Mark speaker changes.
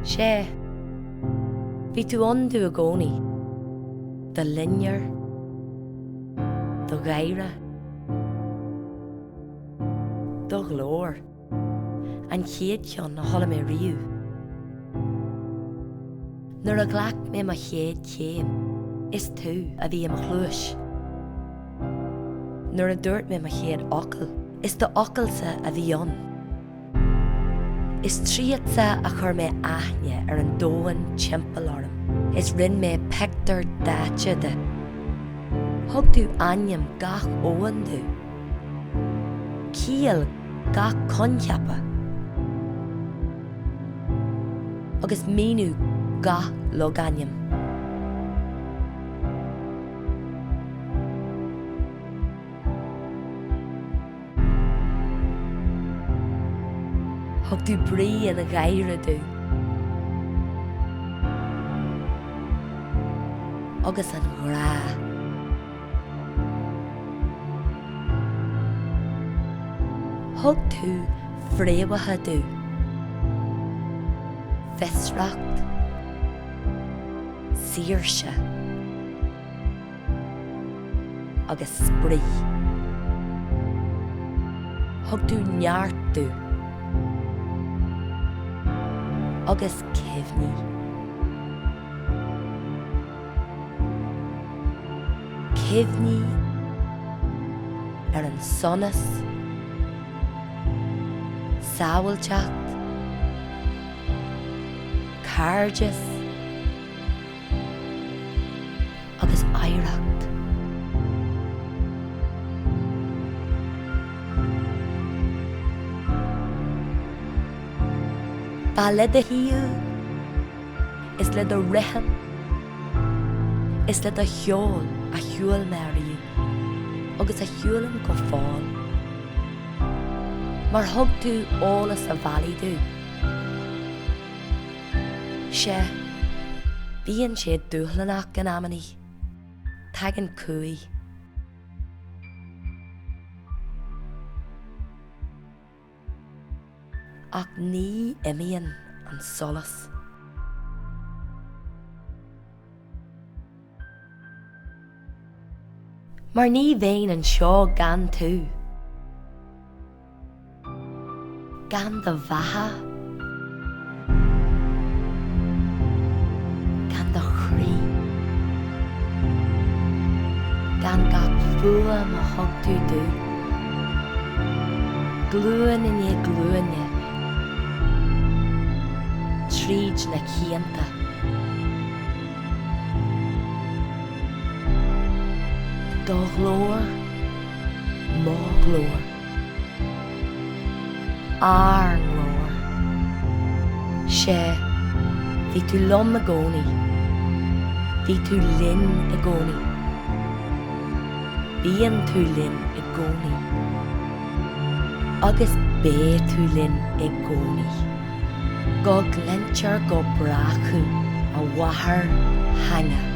Speaker 1: Sea, bhí tú ann domh i gcónaí, do loinnir, do gháire, do ghlór, an chéad cheann a chuala mé riamh. Nuair a ghlac mé mo chéad chéim, is tú a bhí i mo chluais. Nuair a dúirt mé mo chéad fhocal, is do fhocalsa a bhí ann. Is tríotsa a chuir mé aithne ar an domhan timpeall orm is rinne mé pictiúr daite de. Thug tú ainm gach abhainn domh. Ciall gach coincheapa. Agus míniú gach logainm. Thug tú brí an gháire domh. Agus an ghrá. Thug tú fréamhacha domh. Fiosracht. Saoirse. Agus spraoi. Thug tú neart domh. Agus cuimhní. Cuimhní ar an sonas, sábháilteacht, cairdeas agus oidhreacht. Ba le do thaobh. Is le do rithim, is le do cheol a shiúil mé ariamh agus a shiúlaim go fóill. Mar thug tú eolas an bhealaigh domh. Sea, bíonn sé dúshlánach in amannaí. Tagann cumhaidh. Ach ní imíonn an solas. Mar ní bheinn anseo gan tú. Gan do bheatha. Gan do chroí. Gan gach fuaim a thug tú domh. Glúin i ndiaidh glúine. Tríd na cianta. Do ghlór, mo ghlór. Ár nglór. Sea, bhí tú liom i gcónaí. Bhí tú linn i gcónaí. Bíonn tú linn i gcónaí. Agus beidh tú linn i gcónaí. Go gcluintear go brách thú, a mháthairtheanga.